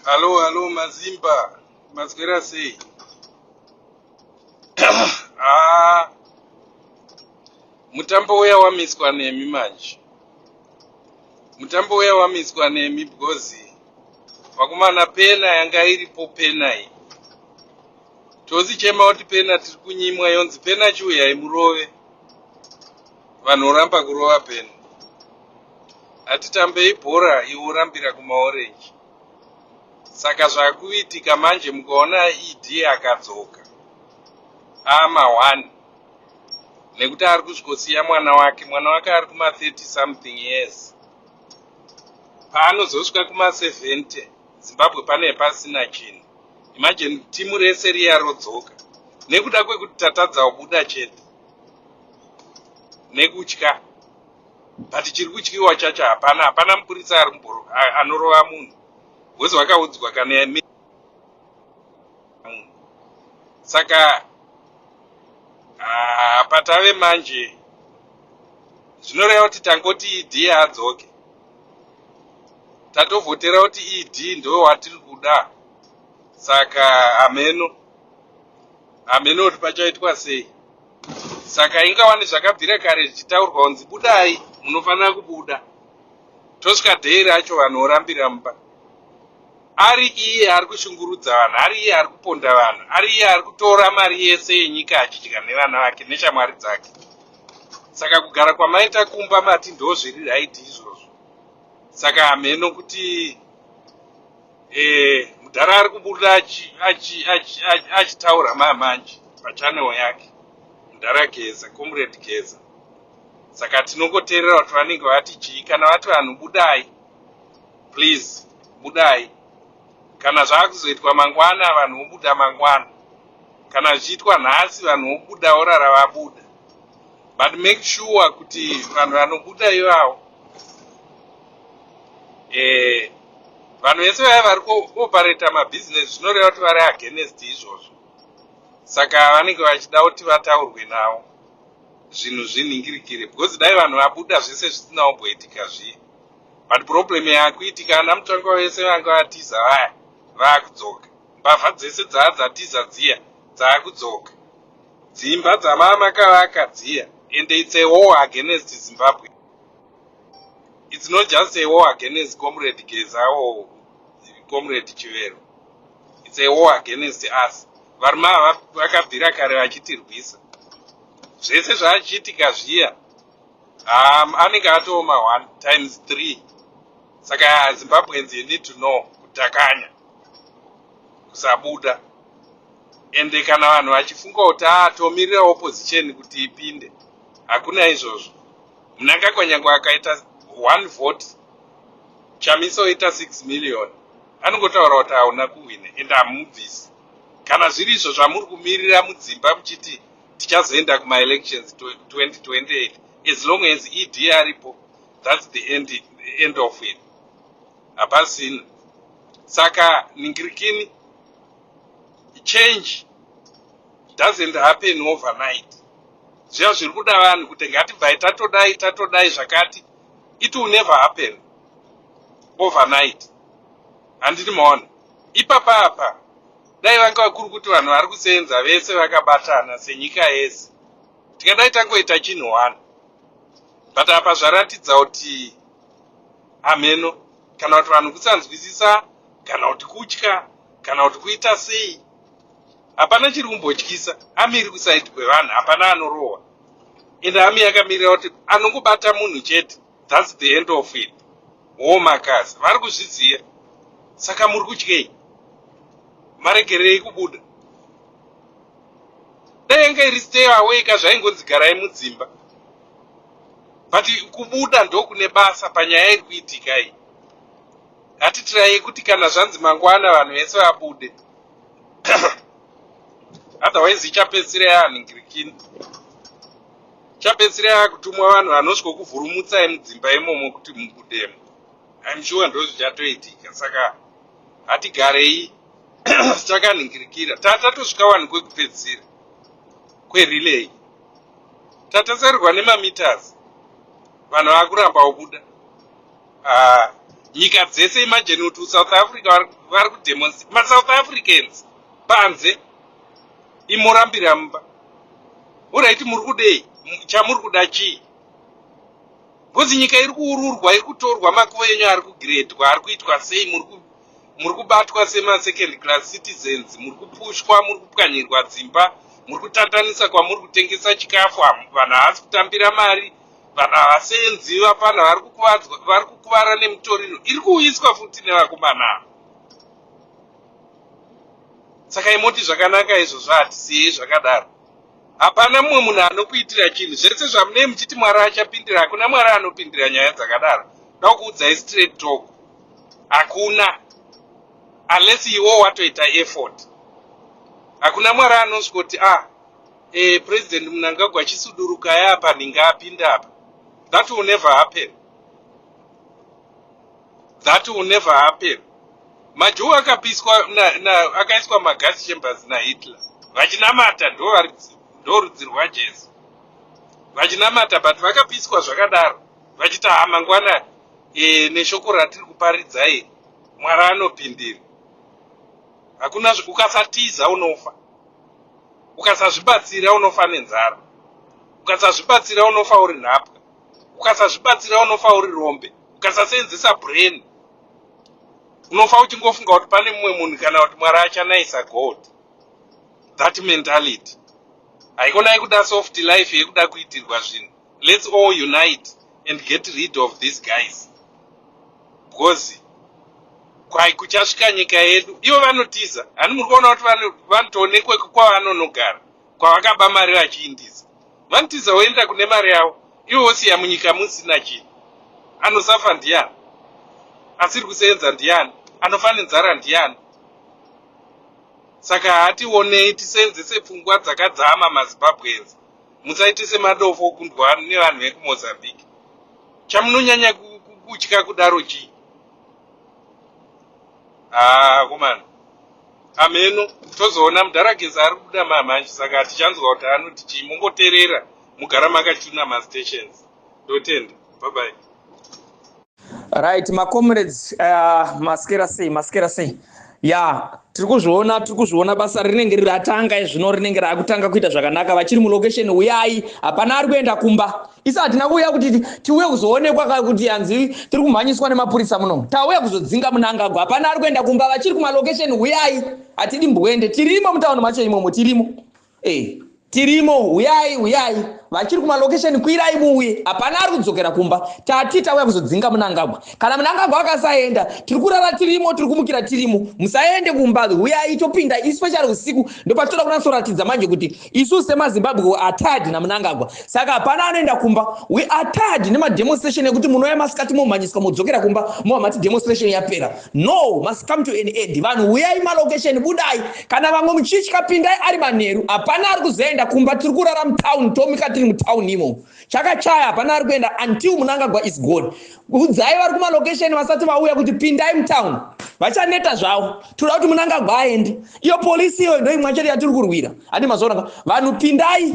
Hallo, hallo maZimba, maswera sei? Ah, mutambo uya wamiswa nemi manje. Mutambo uya wamiswa nemi because vakomana pena yanga iripo pena iyi. Tozichema kuti pena tiri kunyimwa yonzi pena chiuyai murove. Vanhu voramba kurova pena. Hatitambei bhora iwe worambira kumaorenji. Saka zvakuitika manje mukaona ED akadzoka ama 1 nekuti ari kusvikosiya mwana wake, mwana wake ari kuma 30 something years. Paanozosvika kuma 70 Zimbabwe pane pasina chinhu. Imagine timu rese riya rodzoka nekuda kwekuti tatadza kubuda chete nekutya, but chiri kutyiwa chacho hapana, hapana mupurisa ari anorova munhu because vakaudzwa kana munhu. Saka patave manje zvinoreva kuti tangoti ED adzoke, tatovhotera kuti ED ndo watiri kuda. Saka hameno, hameno kuti pachaitwa sei. Saka ingawani zvakabvira kare zvichitaurwa kunzi budai, munofanira kubuda, tosvika day racho vanhu vorambira mumba. Ari iye ari kushungurudza vanhu, ari iye ari kuponda vanhu, ari iye ari kutora mari yese yenyika achidya nevana vake neshamwari dzake. Saka kugara kwamaita kumba mati ndo zviri right izvozvo. Saka hameno kuti mudhara ari kubuda achitaura mamanje pachannel yake, mudhara Geza, Comrade Geza. Saka tinongoteerera kuti vanenge vati chii. Kana vati vanhu budai, please budai. Kana zvaakuzoitwa mangwana, vanhu vobuda mangwana. Kana zvichiitwa nhasi, vanhu vobuda vorara vabuda. But make sure kuti vanhu vanobuda ivavo, vanhu vese vaya vari kuoperata mabhizinesi, zvinoreva kuti vari against izvozvo. Saka vanenge vachida kuti vataurwe navo zvinhu zvinhingirikire, because dai vanhu vabuda zvese zvisina kumboitika zviye. But problem yakuitika, ana Mutsvangwa vese vanga vatiza vaya vaakudzoka, mbavha dzese dzaa dzatiza dziya dzaakudzoka, dzimba dzamaa makavaka dziya. And it's a war against Zimbabwe. It's not just a war against Comrade Geza or Comrade Chivero, it's a war against us. Varume ava vakabvira kare vachitirwisa. Zvese zvaachiitika zviya, anenge atooma 1 times 3. Saka Zimbabweans, you need to know kutakanya kusabuda. Ende kana vanhu vachifunga kuti a tomirira opposition kuti ipinde, hakuna izvozvo. Mnangagwa nyange akaita one vote, Chamisa oita 6 million, anongotaura kuti hauna kuhwina ende hamubvisi. Kana zviri izvo zvamuri kumirira mudzimba muchiti tichazoenda kumaelections 2028, as long as ED aripo, that's the end, end of it, hapasina. Saka ningirikini, change doesn't happen overnight. Zviya zviri kuda vanhu kuti ngatibvai tatodai tatodai zvakati, it will never happen overnight. Handiti maona ipapa apa, dai vanga vakuri kuti vanhu vari kusenza vese vakabatana senyika yese, tikadai tangoita chinhu one. But apa zvaratidza kuti hameno kana kuti vanhu kusanzwisisa, kana kuti kutya, kana kuti kuita sei. Hapana chiri kumbotyisa. Army iri kuside kwevanhu, hapana anorohwa. Ende army yakamirira kuti anongobata munhu chete, that's the end of it. Womakazi vari kuzviziva. Saka muri kutyei? Maregererei kubuda? Dai yanga iri stay away ka, zvaingonzi garai mudzimba. But kubuda ndokune basa panyaya iri kuitika iyi. Hatitirai kuti kana zvanzi mangwana vanhu vese vabude, otherwise ichapedzisira yaanhingirikini, ichapedzisira yakutumwa vanhu vanosvikokuvhurumutsai mudzimba imomo kuti mubudemo. I'm sure ndo zvichatoitika. Saka hatigarei takanhingirikira. Tatosvika vanhu kwekupedzisira kwerelay, tatasarirwa nemameters, vanhu vakuramba kubuda. Ah, Nyika dzese, imagine kuti South Africa vari kudemonstrate, maSouth Africans panze, imorambira mumba. Alright, muri kudei? Chamuri kuda chii? Because nyika iri kuururwa, iri kutorwa, makuva enyu ari kugiredwa, ari kuitwa sei, muri kubatwa semasecond class citizens, muri kupushwa, muri kupwanyirwa dzimba, muri kutandanisa kwamuri kutengesa chikafu, vanhu havasi kutambira mari, vanhu havasenzi, vapana vari kukuvara nemutoriro iri kuuyiswa futi nevakomana ava. Saka imoti zvakanaka izvozvo? Hatisiyei zvakadaro. Hapana mumwe munhu anokuitira chinhu. Zvese zvamunei muchiti Mwari achapindira, hakuna Mwari anopindira nyaya dzakadaro. Da kuudzai straight talk, hakuna, unless iwo watoita effort. Hakuna Mwari anosvikoti, "Ah, President Mnangagwa, achisudurukai apa, nhinga apinda apa." That will never happen, that will never happen. MaJew akapiswa, akaiswa magas chambers naHitler vachinamata, ndo rudzi rwaJesu, vachinamata, but vakapiswa zvakadaro vachiti, "Ha, mangwana neshoko ratiri kuparidzai Mwari anopindira." Hakuna. Ukasatiza unofa, ukasazvibatsira unofa nenzara, ukasazvibatsira unofa uri nhapwa, ukasazvibatsira unofa uri rombe, ukasasenzesa brain unofa uchingofunga kuti pane mumwe munhu kana kuti Mwari achanaisa. God, that mentality haikonai. Kuda soft life yekuda kuitirwa zvinhu. Let's all unite and get rid of these guys, because kwai kuchasvika nyika yedu ivo vanotiza. Hani muri kuona kuti vanotoonekwe kwavanonogara, kwavakaba mari vachiindisa. Vanotiza voenda kune mari yavo, ivo vosiya munyika musina chinhu. Anosafa ndiani? Asiri kusenza ndiani? Anofa nenzara ndiani? Saka hationei, tisenzese pfungwa dzakadzama. MaZimbabweans, musaite semadofo okundwa nevanhu vekuMozambique. Chamunonyanya kutya kudaro chii? Haa, komana, ameno tozoona. Mudharageza ari kubuda mamhanji, saka tichanzwa kuti anoti chii. Mungoteerera, mugara makachuna mastations. Ndotenda, bye bye. Right, macomrades, maskera sei? Maskera sei? Ya, tiri kuzviona, tiri kuzviona. Basa rinenge ratanga izvino, rinenge raakutanga kuita zvakanaka. Vachiri mulocation, uyai. Hapana ari kuenda kumba. Isi hatina kuuya kuti tiuye kuzoonekwa kuti hanzi tiri kumhanyiswa nemapurisa muno. Tauya kuzodzinga Munangagwa. Hapana ari kuenda kumba. Vachiri kumalocation, uyai. Hatidi mbwende. Tirimo mutauni macho imomo, tirimo, tirimo. Uyai, uyai. Vachiri kumalocation, kwirai muuye. Hapana ari kudzokera kumba. Tati tauya kuzodzinga Munangagwa. Kana Munangagwa akasaenda, tiri kurara tirimo, tiri kumukira tirimo. Musaende kumba, uyai topinda, especially usiku. Ndopatoda kunatsoratidza manje kuti isu semaZimbabwe are tired naMunangagwa. Saka hapana anoenda kumba. We are tired nemademonstration ekuti munouya masikati, momhanyiswa, modzokera kumba, mova mati demonstration yapera. No, must come to an end. Vanhu, uyai malocation, budai. Kana vamwe muchitya, pindai ari manheru. Hapana ari kuzoenda kumba. Tiri kurara mutown, tomika tiri mutown imo. Chakachaya, hapana ari kuenda until Munangagwa is gone. Udzai vari kumalocation vasati vauya kuti pindai mutown, vachaneta zvavo. Toda kuti Munangagwa aende. Iyo polisi iyoyo ndo imwe chete yatiri kurwira. Handi mazoona? Vanhu, pindai.